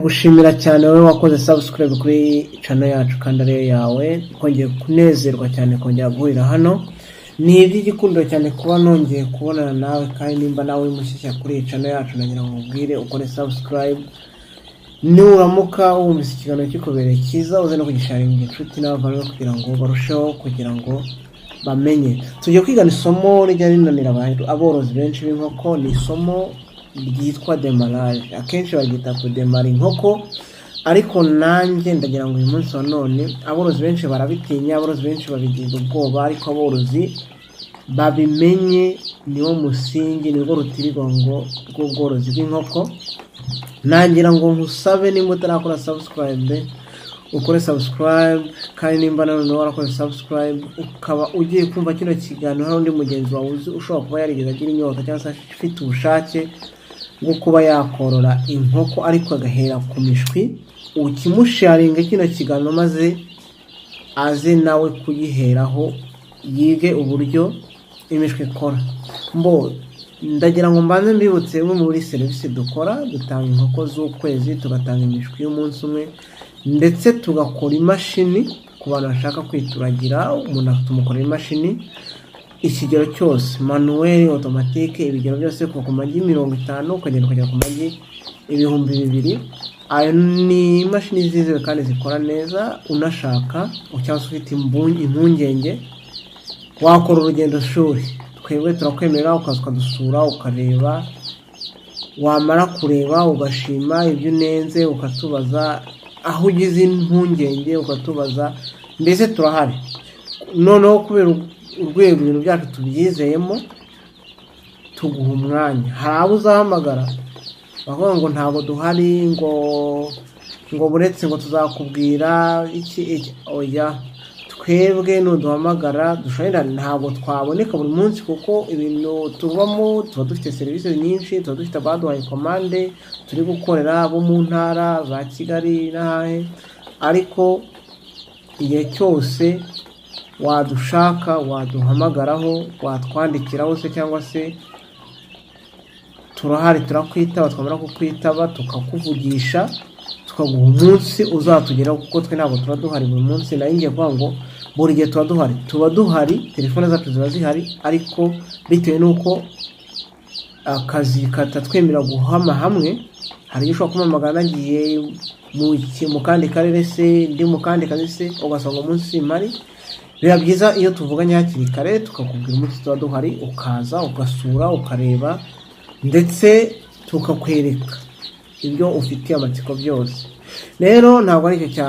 Gushimira cyane wowe wakoze subscribe kuri channel yacu kandi ariyo yawe. Twongeye kunezerwa cyane kongera guhurira hano. Ni iby'igikundiro cyane kuba nongeye kubonana nawe, kandi nimba nawe uri mushyashya kuri iyi channel yacu, nagira ngo nkubwire ukore subscribe. Nuramuka wumvise ikiganiro kikubereye cyiza, uze no kugisharinga inshuti n'abavandimwe kugira ngo barusheho kugira ngo bamenye. Tugiye kwigana isomo rijya rinanira aborozi benshi b'inkoko. Ni isomo ryitwa démarrage, akenshi baryita kudemara inkoko, ariko nanjye ndagira ngo uyu munsi wa none, aborozi benshi barabitinya, aborozi benshi babigira ubwoba, ariko aborozi babimenye niwo musingi, nirwo rutirigongo rw'ubworozi bw'inkoko. Nangira ngo nkusabe, nimba utarakora subscribe, ukore subscribe, kandi nimba nanone warakoze subscribe ukaba ugiye kumva kino kiganiro, hari undi mugenzi wawe uzi ushobora kuba yarigeze agira inyota cyangwa se afite ubushake bwo kuba yakorora inkoko ariko agahera ku mishwi, ukimusharinga kino kiganiro maze aze nawe kuyiheraho yige uburyo imishwi ikora. Mbo ndagira ngo mbanze mbibutse imwe muri serivisi dukora: dutanga inkoko z'ukwezi, tugatanga imishwi y'umunsi umwe, ndetse tugakora imashini ku bantu bashaka kwituragira. Umuntu tumukorera imashini ikigero cyose, manuel, automatique, ibigero byose, kuva ku magi 50 ukagenda ukagera ku magi 2000. Ayo ni imashini zizewe kandi zikora neza. Unashaka cyangwa se ufite impungenge, wakora urugendo shuri. Twebwe turakwemerera, ukaza ukadusura, ukareba, wamara kureba ugashima, ibyo unenze ukatubaza, aho ugize impungenge ukatubaza, mbese turahari. Noneho kubera urwego ibintu byacu tubyizeyemo, tuguha umwanya. Hari abo uzahamagara bakavuga ngo ntabwo duhari, ngo buretse, ngo tuzakubwira iki iki. Oya, twebwe nuduhamagara dushobora, ntabwo twaboneka buri munsi kuko ibintu tubamo, tuba dufite serivisi nyinshi, tuba dufite abaduhaye komande turi gukorera bo mu ntara za Kigali n'ahahe, ariko igihe cyose wadushaka waduhamagaraho, watwandikiraho se, cyangwa se turahari, turakwitaba. Twamara kukwitaba tukakuvugisha, tukaguha umunsi uzatugeraho, kuko twe ntabwo tuba duhari buri munsi. Nayo ngiye kuvuga ngo buri gihe tuba duhari, tuba duhari, telefone zacu ziba zihari, ariko bitewe n'uko akazi katatwemerera guhama hamwe, hari igihe ushobora kumpamagara nagiye mu kandi karere se, ndi mu kandi kazi se, ugasanga umunsi mpari. Biba byiza iyo tuvuganye hakiri kare, tukakubwira umunsi tuba duhari, ukaza ugasura, ukareba, ndetse tukakwereka ibyo ufitiye amatsiko byose. Rero ntabwo ari icyo,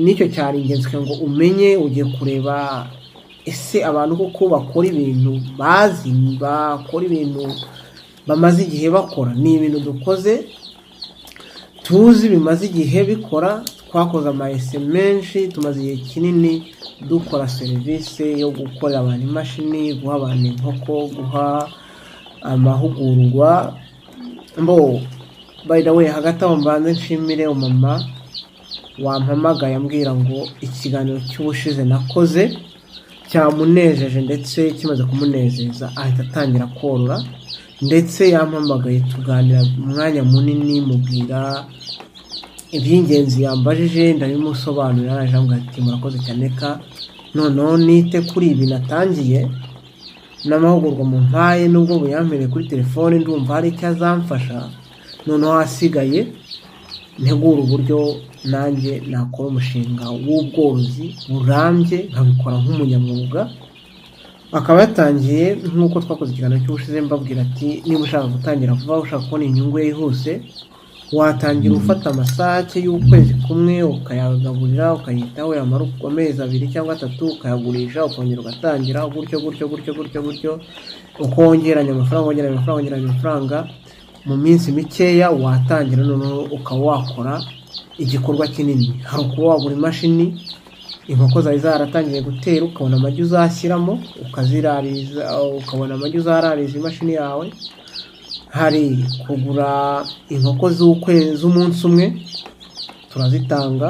nicyo cyari ingenzi kugira ngo umenye. Ugiye kureba ese abantu koko bakora ibintu bazi, bakora ibintu bamaze igihe bakora. Ni ibintu dukoze tuzi, bimaze igihe bikora. Twakoze ama essais menshi, tumaze igihe kinini dukora serivisi yo gukorera abantu imashini, guha abantu inkoko, guha amahugurwa. Mbo by the way, hagati aho mbanze nshimire umama wampamagaye ambwira ngo ikiganiro cy'ubushize nakoze cyamunejeje, ndetse kimaze kumunezeza ahita atangira korora. Ndetse yampamagaye tuganira umwanya munini, mubwira iby'ingenzi yambajije, ndabimusobanurira. Araje ambwira ati: "Murakoze cyane, ka noneho nite kuri ibi natangiye n'amahugurwa mumpaye, nubwo buyampereye kuri telefone, ndumva hari icyo azamfasha. Noneho ahasigaye ntegura uburyo nanjye nakora umushinga w'ubworozi burambye, nkabikora nk'umunyamwuga." Akaba yatangiye nk'uko twakoze ikiganiro cy'ubushize mbabwira ati: "Niba ushaka gutangira vuba, ushaka kubona inyungu yihuse, watangira ufata amasake y'ukwezi kumwe, ukayagaburira, ukayitaho, yamara amezi 2 cyangwa 3 ukayagurisha, ukongera ugatangira gutyo gutyo gutyo gutyo gutyo, ukongeranya amafaranga, wongeranya amafaranga, wongeranya amafaranga, mu minsi mikeya watangira, noneho ukaba wakora igikorwa kinini." Hari ukuba wagura imashini, inkoko zari zaratangiye gutera, ukabona amagi uzashyiramo ukazirariza, ukabona amagi uzarariza imashini yawe. Hari kugura inkoko z'ukwezi, z'umunsi umwe, turazitanga,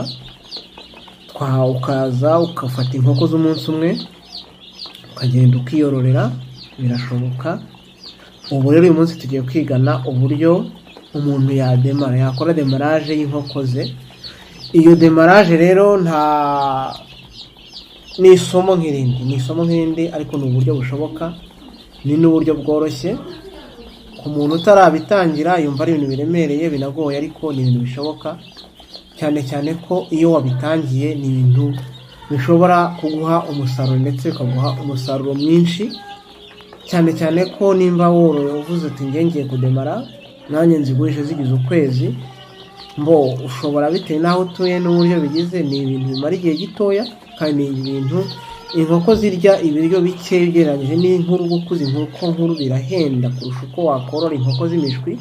ukaza ugafata inkoko z'umunsi umwe ukagenda ukiyororera, birashoboka. Ubu rero uyu munsi tugiye kwigana uburyo Umuntu yademara, yakora démarrage y'inkoko ze. Iyo démarrage rero nta ni isomo nk'irindi, ni isomo nk'irindi, ariko ni uburyo bushoboka, ni n'uburyo bworoshye. Ku muntu utarabitangira yumva ari ibintu biremereye, binagoye, ariko ni ibintu bishoboka, cyane cyane ko iyo wabitangiye ni ibintu bishobora kuguha umusaruro, ndetse bikaguha umusaruro mwinshi, cyane cyane ko nimba woroye uvuze uti: "Ngiye ngiye kudemara nanjye nzigurishe zigize ukwezi." Mbo ushobora, bitewe n'aho utuye n'uburyo bigize, ni ibintu bimara igihe gitoya, kandi ni ibintu inkoko zirya ibiryo bike ugereranyije n'inkuru. Gukuza inkoko nkuru birahenda kurusha uko wakorora inkoko z'imishwi.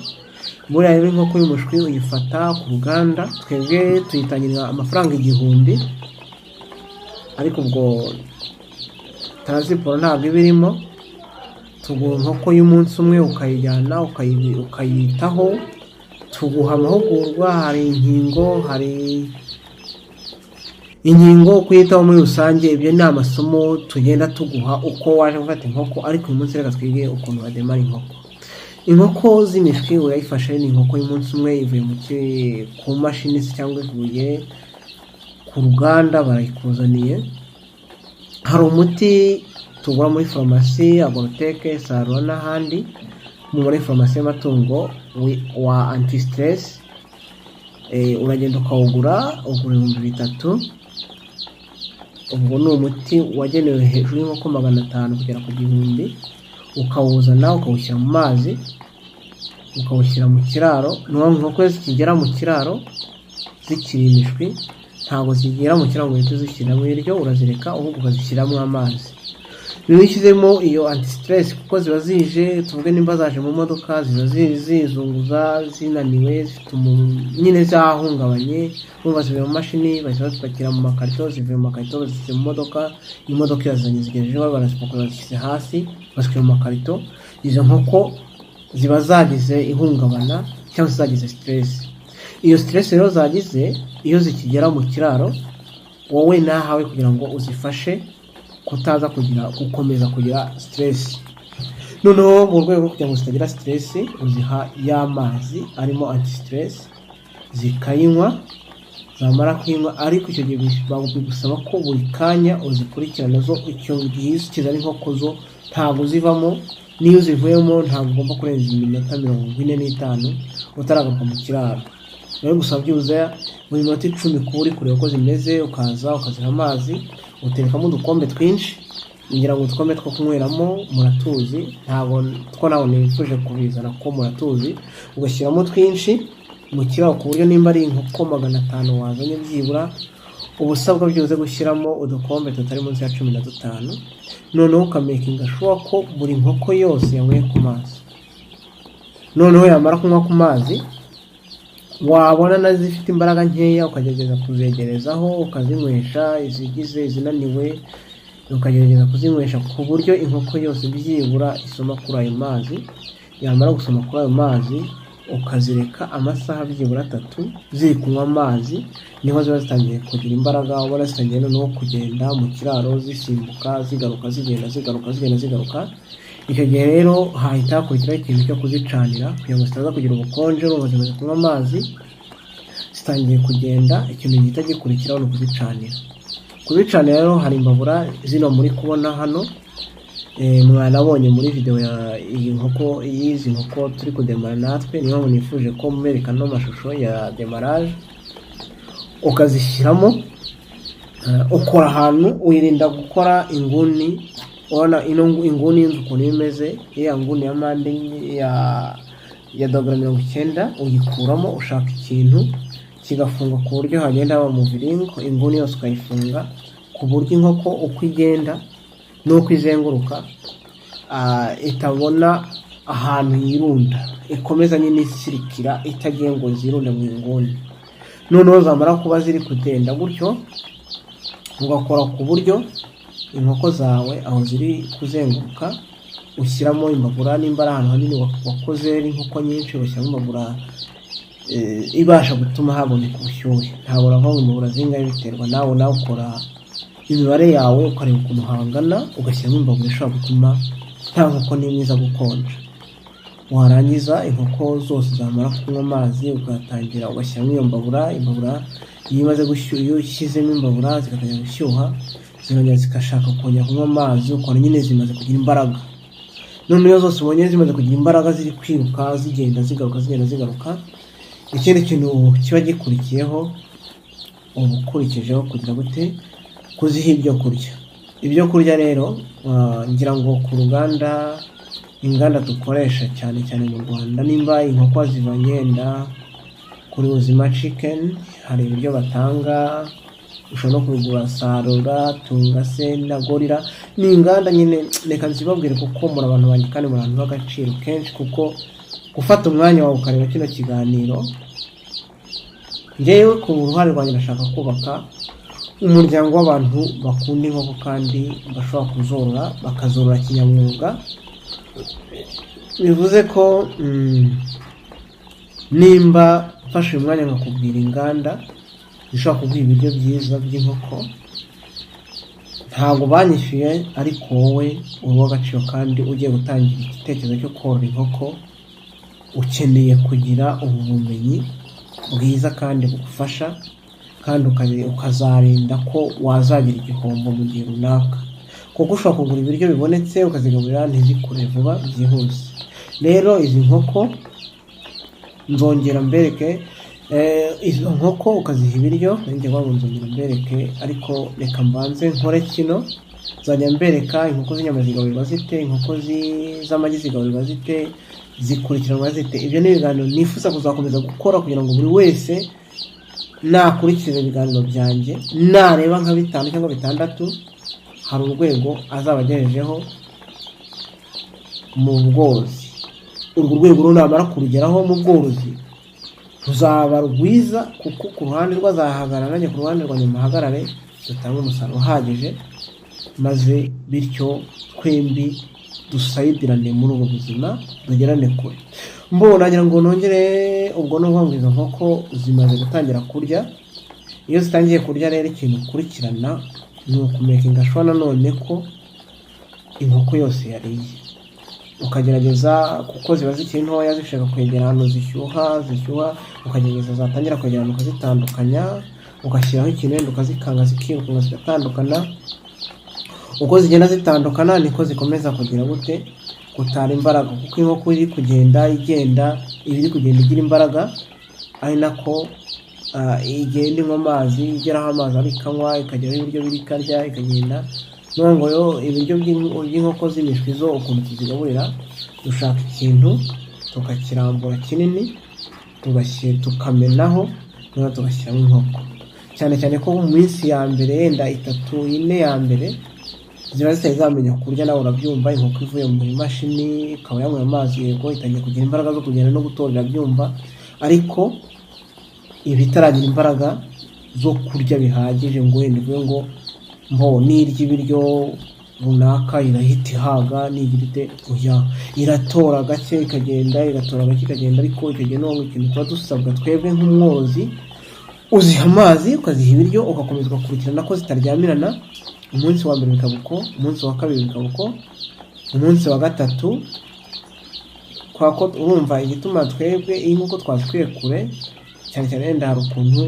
Buriya rero inkoko y'umushwi uyifata ku ruganda, twebwe tuyitangira amafaranga 1000, ariko ubwo transport ntabwo iba irimo. Tuguha inkoko y'umunsi umwe, ukayijyana, ukayitaho, tuguha amahugurwa, hari inkingo, hari inkingo, kuyitaho muri rusange. Ibyo ni amasomo tugenda tuguha uko waje gufata inkoko. Ariko uyu munsi reka twige ukuntu bademara inkoko. Inkoko z'imishwi urayifashe, ni inkoko y'umunsi umwe, ivuye ku mashini se cyangwa ivuye ku ruganda, barayikuzaniye. Hari umuti tugura muri farumasi, Agrotech, Sarura n'ahandi, muri farumasi y'amatungo, wa anti stress. Uragenda ukawugura, ugura 3000. Ubwo ni umuti wagenewe hejuru y'inkoko 500 kugera ku 1000. Ukawuzana, ukawushyira mu mazi, ukawushyira mu kiraro. Ni ukuvuga ngo inkoko zikigera mu kiraro zikiri imishwi, ntabwo zigera mu kiraro ngo uhite uzishyiramo ibiryo, urazireka, ahubwo ukazishyiramo amazi. Iyo ushyizemo iyo anti stress, kuko ziba zije, tuvuge nimba zaje mu modoka, ziba zizunguza, zinaniwe, zifite nyine zahungabanye. Urumva zivuye mu mashini, bahita bazipakira mu makarito, zivuye mu makarito bazishyize mu modoka, imodoka irazanye, zigejeje iwawe, barazipakura, bazishyize hasi, bazishyira mu makarito. Izo nkoko ziba zagize ihungabana cyangwa se zagize stress. Iyo stress rero zagize iyo zikigera mu kiraro, wowe nahawe kugira ngo uzifashe kutaza kugira, gukomeza kugira stress. Noneho mu rwego rwo kugira ngo zitagira stress, uziha ya mazi arimo anti stress, zikayinywa. Zamara kuyinywa, ariko icyo gihe bigusaba ko buri kanya uzikurikirana zo. Icyo gihe iyo ukizana inkoko zo ntabwo zivamo, n'iyo zivuyemo ntabwo ugomba kurenza iminota 45 utaragaruka mu kiraro. Rero gusa byibuze buri minota 10 kuba uri kureba uko zimeze, ukaza ukaziha amazi, uterekamo udukombe twinshi. Ngira ngo udukombe two kunyweramo muratuzi, ntabwo two ntabwo nifuje kubizana kuko muratuzi. Ugashyiramo twinshi mu kiraro, ku buryo nimba ari inkoko 500 wazanye, byibura uba usabwa byibuze gushyiramo udukombe tutari munsi ya 15. Noneho ukamakinga sure ko buri nkoko yose yanyweye ku mazi. Noneho yamara kunywa ku mazi, wabona nazo zifite imbaraga nkeya, ukagerageza kuzegerezaho, ukazinywesha, izigize izinaniwe ukagerageza kuzinywesha, ku buryo inkoko yose byibura isoma kuri ayo mazi. Yamara gusoma kuri ayo mazi, ukazireka amasaha byibura 3 ziri kunywa amazi. Niho ziba zitangiye kugira imbaraga, ubona zitangiye noneho kugenda mu kiraro, zisimbuka, zigaruka, zigenda, zigaruka, zigenda, zigaruka. Icyo gihe rero hahita hakurikiraho ikintu cyo kuzicanira kugira ngo zitaza kugira ubukonje. Urumva zimaze kunywa amazi, zitangiye kugenda, ikintu gihita gikurikiraho ni ukuzicanira. Kuzicanira rero, hari imbabura zino muri kubona hano, mwanabonye muri video ya iyi nkoko, y'izi nkoko turi kudemara natwe. Niyo mpamvu nifuje ko mwereka no mashusho ya démarrage. Ukazishyiramo, ukora ahantu wirinda gukora inguni. Urabona ino inguni y'inzu ukuntu iba imeze, iriya nguni ya mpande enye ya dogere 90, uyikuramo, ushaka ikintu kigafunga ku buryo hagenda haba umuviringo, inguni yose ukayifunga, ku buryo inkoko uko igenda n'uko izenguruka itabona ahantu yirunda, ikomeza nyine isirikira, itagiye ngo zirunde mu inguni. Noneho zamara kuba ziri kugenda gutyo, ugakora ku buryo inkoko zawe aho ziri kuzenguruka ushyiramo imbabura. Nimba ari ahantu hanini wakoze inkoko nyinshi, ugashyiramo imbabura ibasha gutuma haboneka ubushyuhe. Ntabwo uravuga ngo imbabura zingahe, biterwa nawe ukora imibare yawe, ukareba ukuntu hangana, ugashyiramo imbabura ishobora gutuma nta nkoko n'imwe iza gukonja. Warangiza, inkoko zose zamara kunywa amazi, ugatangira ugashyiramo iyo mbabura. Imbabura iyo imaze gushyuha, iyo ushyizemo imbabura zigatangira gushyuha, zirongera zigashaka kongera kunywa amazi, ukabona nyine zimaze kugira imbaraga. Noneho iyo zose ubonye zimaze kugira imbaraga, ziri kwiruka, zigenda zigaruka, zigenda zigaruka, ikindi kintu kiba gikurikiyeho, uba ukurikijeho kugira gute? Kuziha ibyo kurya. Ibyo kurya rero, ngira ngo ku ruganda, inganda dukoresha cyane cyane mu Rwanda, nimba inkoko zivanye wenda kuri Buzima Chicken, hari ibiryo batanga, ushobora no kubigura Sarura, Tunga se na Gorilla. Ni inganda nyine, reka nzibabwire kuko muri abantu banjye kandi muri abantu b'agaciro kenshi, kuko gufata umwanya wawe ukareba kino kiganiro. Njyewe ku ruhare rwanjye ndashaka kubaka umuryango w'abantu bakunda inkoko kandi bashobora kuzorora, bakazorora kinyamwuga. Bivuze ko nimba mfashe uyu mwanya nkakubwira inganda zishobora kuguha ibiryo byiza by'inkoko, ntabwo banyishyuye, ariko wowe uri uw'agaciro kandi ugiye gutangira igitekerezo cyo korora inkoko, ukeneye kugira ubu bumenyi bwiza kandi bugufasha, kandi ukazarinda ko wazagira igihombo mu gihe runaka, kuko ushobora kugura ibiryo bibonetse ukazigaburira ntizikure vuba byihuse. Rero izi nkoko nzongera mbereke. Izo nkoko ukaziha ibiryo, nanjye ngo nzongera mbereke, ariko reka mbanze nkore kino. Nzajya mbereka inkoko z'inyama zigaburirwa zite, inkoko z'amagi zigaburirwa zite, zikurikiranwa zite. Ibyo ni ibiganiro nifuza kuzakomeza gukora kugira ngo buri wese nakurikiza ibiganiro byanjye, nareba nka bitanu cyangwa bitandatu, hari urwego azaba agejejeho mu bworozi. Urwo rwego rero namara kurugeraho mu bworozi, ruzaba rwiza, kuko ku ruhande rwe azahagarara, nanjye ku ruhande rwa nyuma ahagarare, dutange umusaruro uhagije, maze bityo twembi dusayidirane muri ubu buzima, tugerane kure. Mbona nagira ngo nongere ubwo ni ukuvuga ngo izo nkoko zimaze gutangira kurya. Iyo zitangiye kurya rero, ikintu ukurikirana ni ukumakinga sure nanone ko inkoko yose yariye. Ukagerageza, kuko ziba zikiri ntoya, zishaka kwegera ahantu zishyuha, ukagerageza zatangira kwegera ahantu ukazitandukanya, ugashyiraho ikintu wenda ukazikanga, zikirukanka zigatandukana. Uko zigenda zitandukana niko zikomeza kugira gute? Gutara imbaraga, kuko inkoko iri kugenda igenda, iba iri kugenda igira imbaraga, ari nako igenda inywa amazi, igeraho amazi ari ikanywa, ikageraho ibiryo biri ikarya, ikagenda. None ngo yo ibiryo by'inkoko z'imishwi zo, ukuntu tuzigaburira, dushaka ikintu tukakirambura kinini, tugashyira, tukamenaho, noneho tugashyiramo inkoko, cyane cyane ko mu minsi ya mbere, yenda 3, 4 ya mbere, ziba zitari zamenya kurya. Nawe urabyumva, inkoko ivuye mu mashini ikaba yanyweye amazi, yego itangiye kugira imbaraga zo kugenda no gutora, irabyumva, ariko iba itaragira imbaraga zo kurya bihagije ngo wenda ivuge ngo mbo nirya ibiryo runaka irahita ihaga, nigira ite. Oya, iratora gake ikagenda, igatora gake ikagenda. Ariko icyo gihe n'ubu ikintu tuba dusabwa twebwe nk'umworozi, uziha amazi, ukaziha ibiryo, ugakomeza ugakurikirana ko zitaryamirana. Umunsi wa mbere bikaba uko, umunsi wa kabiri bikaba uko, umunsi wa gatatu kwa ko urumva igituma twebwe iyi nkoko twazikwiye kure cyane cyane, wenda hari ukuntu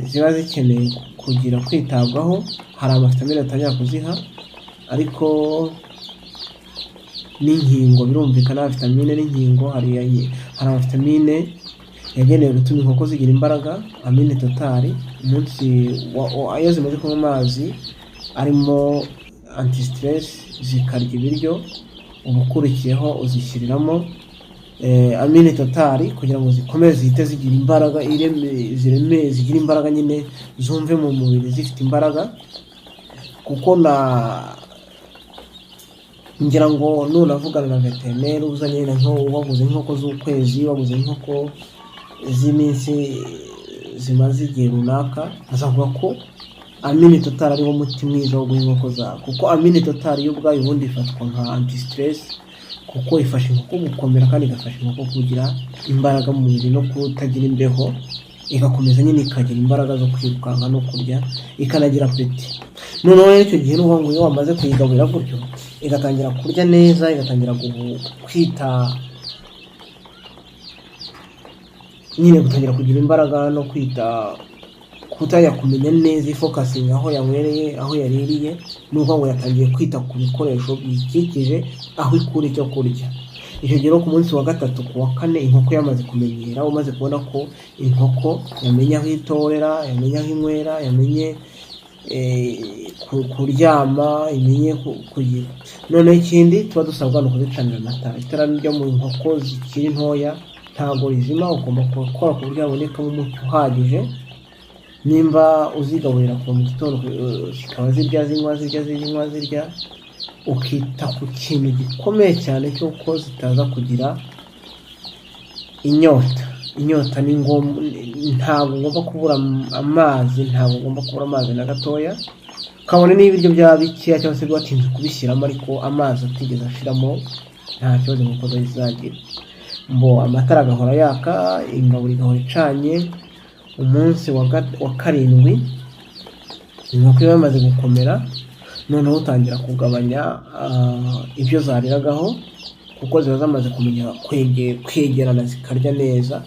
ziba zikeneye kugira kwitabwaho, hari amavitamine batangira kuziha, ariko n'inkingo birumvikana, vitamine n'inkingo. Hari amavitamine yagenewe gutuma inkoko zigira imbaraga, Amine Total. Umunsi iyo zimaze kunywa amazi arimo anti-stress, zikarya ibiryo, uba ukurikiyeho uzishyiriramo Amine Total kugira ngo zikomeze zihite zigira imbaraga, ireme zireme, zigira imbaraga nyine, zumve mu mubiri zifite imbaraga. Kuko na ngira ngo nunavugana na veterineri, uzanye nko waguze inkoko z'ukwezi, waguze inkoko z'iminsi zimaze igihe runaka, azavuga ko Amine Total ariwo muti mwiza wo guha inkoko zawe, kuko Amine Total yo ubwayo ubundi ifatwa nka anti stress, kuko ifasha inkoko gukomera kandi igafasha inkoko kugira imbaraga mu mubiri no kutagira imbeho, igakomeza nyine ikagira imbaraga zo kwirukanka no kurya, ikanagira appétit. Noneho rero icyo gihe ni ukuvuga ngo iyo wamaze kuyigaburira gutyo, Igatangira kurya neza, igatangira kwita nyine, gutangira kugira imbaraga no kwita, kutajya kumenya neza, ifocusinga aho yanywereye, aho yaririye. Ni ukuvuga ngo yatangiye kwita ku bikoresho biyikikije, aho ikura icyo kurya. Icyo gihe rero, ku munsi wa gatatu, ku wa kane, inkoko yamaze kumenyera, umaze kubona ko inkoko yamenye aho itorera, yamenye aho inywera, yamenye kuryama, imenye kugira. Noneho ikindi tuba dusabwa ni ukuzicanira amatara. Itara ryo mu nkoko zikiri ntoya ntabwo rizima, ugomba gukora ku buryo habonekamo umucyo uhagije. Nimba uzigaburira kuva mu gitondo, zikaba zirya, zinywa, zirya, zinywa, zirya, ukita ku kintu gikomeye cyane cy'uko zitaza kugira inyota. Inyota ni ngombwa, ntabwo ugomba kubura amazi, ntabwo ugomba kubura amazi na gatoya, kabone niba ibiryo byaba bikeya cyangwa se watinze kubishyiramo, ariko amazi atigeze ashiramo, nta kibazo inkoko zizagira. Mbo amatara agahora yaka, imbabura igahora icanye. Umunsi wa karindwi, inkoko iba yamaze gukomera, noneho utangira kugabanya ibyo zariragaho, kuko ziba zamaze kumenya kwegerana, zikarya neza.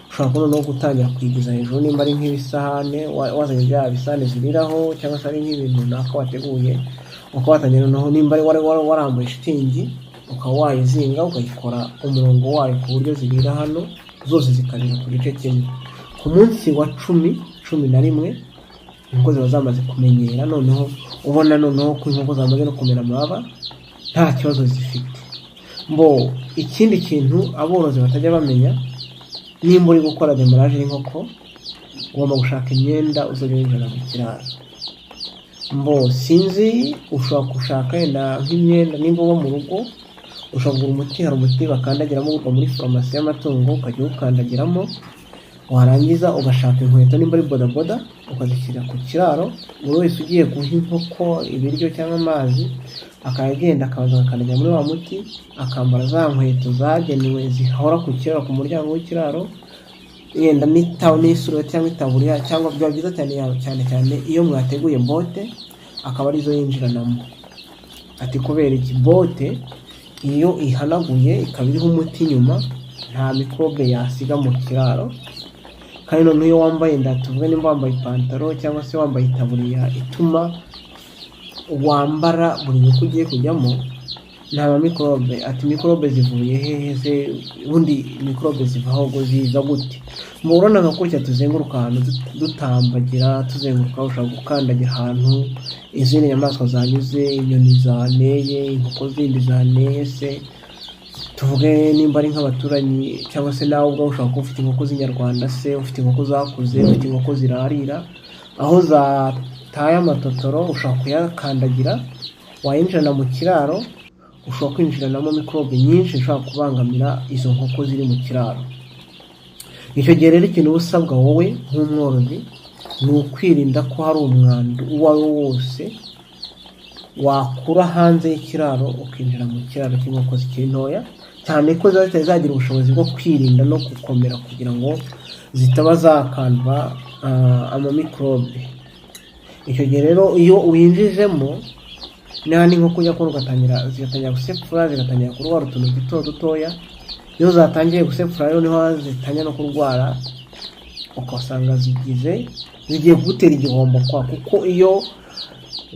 Ushobora noneho gutangira kwigiza hejuru, nimba ari nk'ibisahane, wazanye bya bisahane ziriraho, cyangwa se ari nk'ibintu runaka wateguye, ukaba watangira noneho, nimba ari warambuye shitingi, ukaba wayizinga, ukayikora umurongo wayo ku buryo zirira hano zose, zikarira ku gice kimwe. Ku munsi wa 10, 11, inkoko ziba zamaze kumenyera. Noneho ubona noneho ko inkoko zamaze no kumera amababa, nta kibazo zifite. Mbo ikindi kintu aborozi batajya bamenya, nimba uri gukora démarrage y'inkoko, ugomba gushaka imyenda uzajya winjira mu kiraro. Mbo sinzi, ushobora gushaka yenda nk'imyenda, nimba uba mu rugo ushobora kugura umuti. Hari umuti bakandagiramo ugurwa muri farumasi y'amatungo, ukajya uwukandagiramo, warangiza ugashaka inkweto, nimba ari bodaboda, ukazishyira ku kiraro. Buri wese ugiye guha inkoko ibiryo cyangwa amazi akaba agenda akabanza agakandagira muri wa muti, akambara za nkweto zagenewe zihora ku kiraro, ku muryango w'ikiraro, yenda n'isurubeti cyangwa itaburiya, cyangwa byaba byiza cyane cyane cyane iyo mwateguye bote, akaba arizo yinjiranamo. Ati kubera iki? Bote iyo ihanaguye ikaba iriho umuti inyuma, nta mikorobe yasiga mu kiraro. Kandi noneho iyo wambaye, tuvuge nimba wambaye ipantaro cyangwa se wambaye itaburiya ituma wambara buri nkoko ugiye kujyamo, nta mikorobe. Ati mikorobe zivuye hehe se? Ubundi mikorobe zivaho ngo ziza gute? Murabona nka gutya tuzenguruka ahantu, dutambagira, tuzenguruka, ushobora gukandagira ahantu izindi nyamaswa zanyuze, inyoni zaneye, inkoko zindi zaneye se. Tuvuge nimba ari nk'abaturanyi, cyangwa se nawe ubwawe ushobora kuba ufite inkoko z'inyarwanda se, ufite inkoko zakuze, ufite inkoko zirarira, aho zataye amatotoro ushobora kuyakandagira, wayinjirana mu kiraro, ushobora kwinjiranamo mikorobe nyinshi zishobora kubangamira izo nkoko ziri mu kiraro. Icyo gihe rero, ikintu uba usabwa wowe nk'umworozi ni ukwirinda ko hari umwanda uwo ari wo wose wakura hanze y'ikiraro ukinjira mu kiraro cy'inkoko zikiri ntoya, cyane ko ziba zitari zagira ubushobozi bwo kwirinda no gukomera kugira ngo zitaba zakandura amamikorobe. Icyo gihe rero, iyo winjijemo n'ahandi inkoko ujya kubona ugatangira, zigatangira gusepfura, zigatangira kurwara utuntu duto dutoya. Iyo zatangiye gusepfura rero, niho zitangira no kurwara, ugasanga zigiye kugutera igihombo kwa, kuko iyo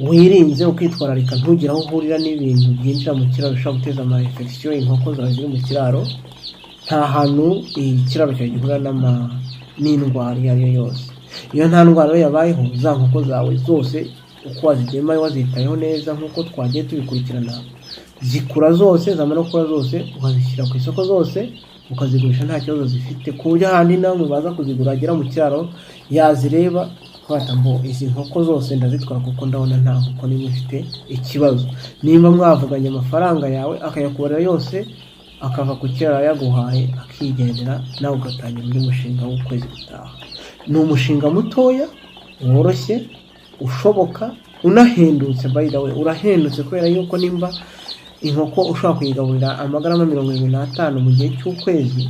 wirinze, ukitwararika, ntugire aho uhurira n'ibintu byinjira mu kiraro bishobora guteza ama infection inkoko zawe ziri mu kiraro, nta hantu ikiraro cyawe gihurira n'indwara iyo ari yo yose. Iyo nta ndwara rero yabayeho, za nkoko zawe zose uko wazigema, wazitayeho neza nk'uko twagiye tubikurikirana, zikura zose. Zamara gukura zose, ukazishyira ku isoko zose, ukazigurisha nta kibazo zifite, ku buryo ahandi namwe baza kuzigura, agera mu kiraro yazireba akabata ngo izi nkoko zose ndazitwara, kuko ndabona nta nkoko n'imwe ifite ikibazo. Nimba mwavuganye amafaranga yawe, akayakubarira yose, akava ku kiraro yaguhaye, akigendera, nawe ugatangira undi mushinga w'ukwezi gutaha. Ni umushinga mutoya, woroshye, ushoboka, unahendutse. By the way, urahendutse, kubera yuko nimba inkoko ushobora kuyigaburira amagarama 75 mu gihe cy'ukwezi,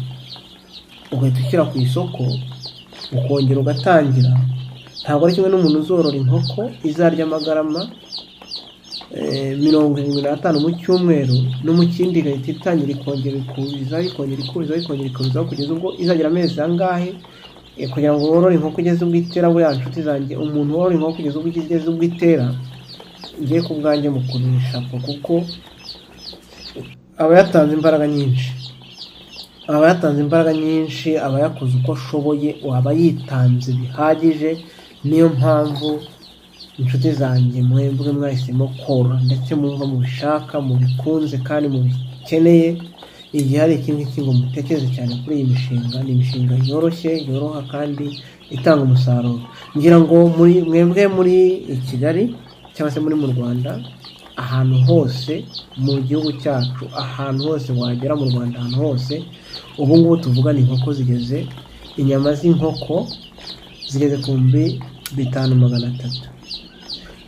ugahita ushyira ku isoko, ukongera ugatangira, ntabwo ari kimwe n'umuntu uzorora inkoko izarya amagarama 75 mu cyumweru, no mu kindi igahita itangira, ikongera ikurizaho, ikongera ikurizaho, ikongera ikurizaho, kugeza ubwo izagira amezi angahe? Kugira ngo worore inkoko ugeze ubwo itera, buriya nshuti zanjye, umuntu worora inkoko kugeza ubwo igeze ubwo itera, ngiye ku bwanjye mukurisha, kuko aba yatanze imbaraga nyinshi, aba yatanze imbaraga nyinshi, aba yakoze uko ashoboye, aba yitanze bihagije. Niyo mpamvu, inshuti zanjye, mwebwe mwahisemo korora ndetse mwumva mubishaka, mubikunze kandi mubikeneye, igihe hari iki ngiki ngo mutekereze cyane kuri iyi mishinga. Ni imishinga yoroshye, yoroha kandi itanga umusaruro. Ngira ngo muri mwebwe muri i Kigali cyangwa se muri mu Rwanda, ahantu hose mu gihugu cyacu, ahantu hose wagera mu Rwanda, ahantu hose ubu ngubu tuvugana, inkoko zigeze, inyama z'inkoko zigeze ku 5300.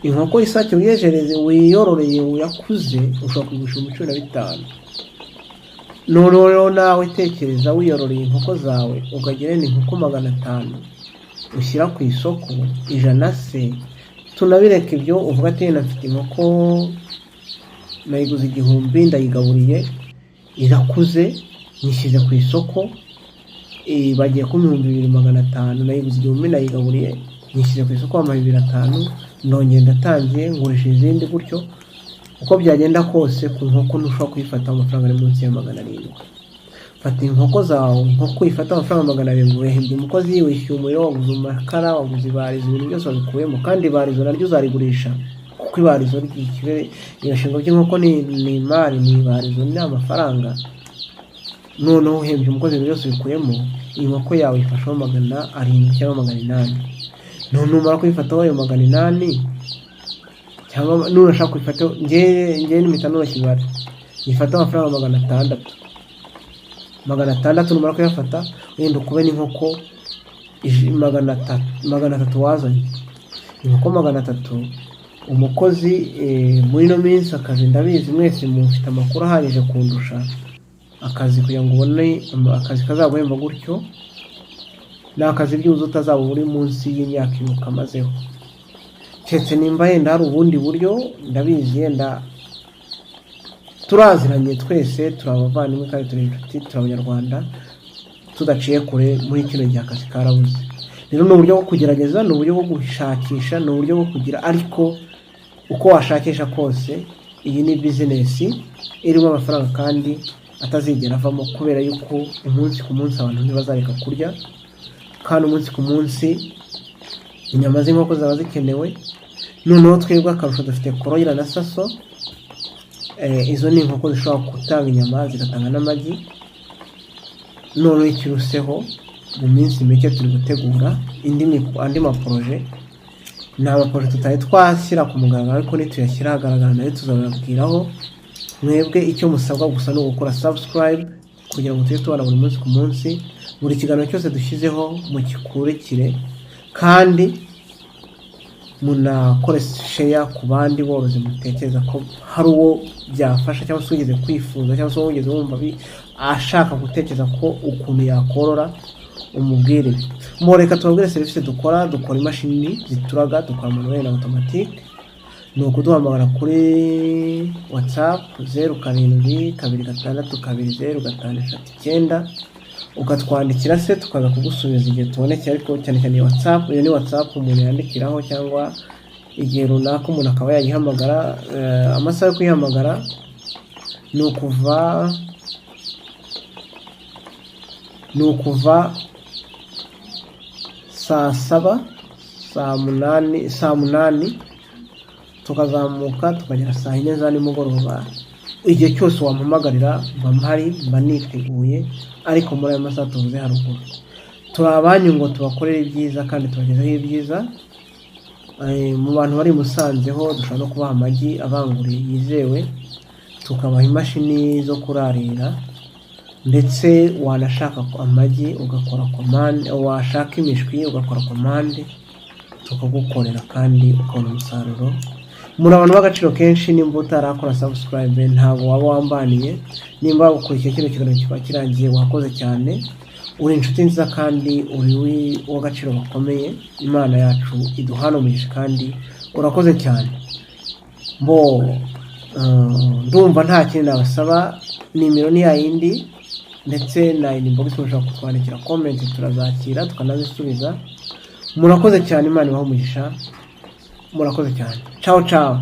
Inkoko isake wiyejereze, wiyororeye, yakuze, ushobora kuyigurisha 15,000. Noneho rero nawe tekereza wiyororeye inkoko zawe, ukagira inkoko 500 ushyira ku isoko, 100 se tunabireka ibyo, uvuga ati: "Mfite inkoko nayiguze 1000, ndayigaburiye, irakuze, nyishyize ku isoko, bagiye ku 2500. Nayiguze 1000, ndayigaburiye, nyishyize ku isoko, bampaye 2500, ndongera ndatangiye ngurisha izindi gutyo." Uko byagenda kose, ku nkoko ntushobora kuyifata amafaranga ari munsi ya 700. Fata inkoko zawe, inkoko uyifate amafaranga 700, wahembye umukozi, wishyuye umuriro, waguze amakara, waguze ibarizo, ibintu byose wabikuyemo. Kandi ibarizo naryo uzarigurisha, kuko ibarizo ibishingwe by'inkoko ni imari, ni ibarizo, ni amafaranga. Noneho uhembye umukozi, ibintu byose ubikuyemo, inkoko yawe ifasheho 700 cyangwa 800. None numara kuyifataho ayo 800, cyangwa nunashaka kuyifataho, ngewe n'impita noroshya imibare, yifata amafaranga 600. 600 numara kuyafata, wenda ukube n'inkoko 300, 300 wazanye inkoko 300, umukozi, muri ino minsi akazi, ndabizi mwese mufite amakuru ahagije kundusha, akazi kugira ngo ubone akazi kazaguhemba gutyo, ni akazi byibuze utazaba uri munsi y'imyaka 2 ukamazeho, keretse nimba yenda hari ubundi buryo. Ndabizi, yenda turaziranye twese, turi abavandimwe kandi turi inshuti, turi Abanyarwanda tudaciye kure. Muri kino gihe akazi karabuze. Rero ni uburyo bwo kugerageza, ni uburyo bwo gushakisha, ni uburyo bwo kugira, ariko uko washakisha kose, iyi ni bizinesi irimo amafaranga kandi atazigera avamo, kubera yuko umunsi ku munsi abantu ntibazareka kurya, kandi umunsi ku munsi inyama z'inkoko zaba zikenewe. Noneho twebwe akarusho dufite broiler na saso. Izo ni inkoko zishobora gutanga inyama, zigatanga n'amagi. Noneho ikiruseho, mu minsi mike turi gutegura andi maprojet. Ni amaprojet tutari twashyira ku mugaragaro, ariko nituyashyira ahagaragara nayo tuzababwiraho. Mwebwe icyo musabwa gusa ni ugukora subscribe kugira ngo tujye tubona buri munsi ku munsi, buri kiganiro cyose dushyizeho mugikurikire, kandi munakore share ku bandi borozi mutekereza ko hari uwo byafasha, cyangwa se wigeze kwifuza, cyangwa se wigeze wumva ashaka gutekereza ko ukuntu yakorora, umubwire. Reka tubabwire serivisi dukora. Dukora imashini zituraga, dukora manuel na automatique. Ni ukuduhamagara kuri WhatsApp 0722620539, ukatwandikira se tukaza kugusubiza igihe tubonekeye, ariko cyane cyane WhatsApp. Iyo ni WhatsApp umuntu yandikiraho, cyangwa igihe runaka umuntu akaba yayihamagara. Amasaha yo kuyihamagara ni ukuva saa 7, saa 8, saa 8 tukazamuka tukagera saa 4 za nimugoroba. Igihe cyose wampamagarira mba mpari, mba niteguye, ariko muri ayo masaha tuvuze haruguru. Turi abanyu ngo tubakorere ibyiza kandi tubagezeho ibyiza. Mu bantu bari i Musanze ho dushobora no kubaha amagi abanguriye yizewe, tukabaha imashini zo kurarira, ndetse wanashaka amagi ugakora komande, washaka imishwi ugakora komande, tukagukorera kandi ukabona umusaruro. Muri abantu b'agaciro kenshi. Nimba utarakora subscribe, ntabwo waba wambaniye. Nimba ukurikiye kino kiganiro kikaba kirangiye, wakoze cyane, uri inshuti nziza kandi uri uw'agaciro gakomeye. Imana yacu iduhane umugisha kandi urakoze cyane. Mbo ndumva nta kindi nabasaba. Nimero ni yayindi, ndetse na inbox mushobora kutwandikira comment, turazakira tukanazisubiza. Murakoze cyane, Imana ibahe umugisha. Murakoze cyane, ciao ciao.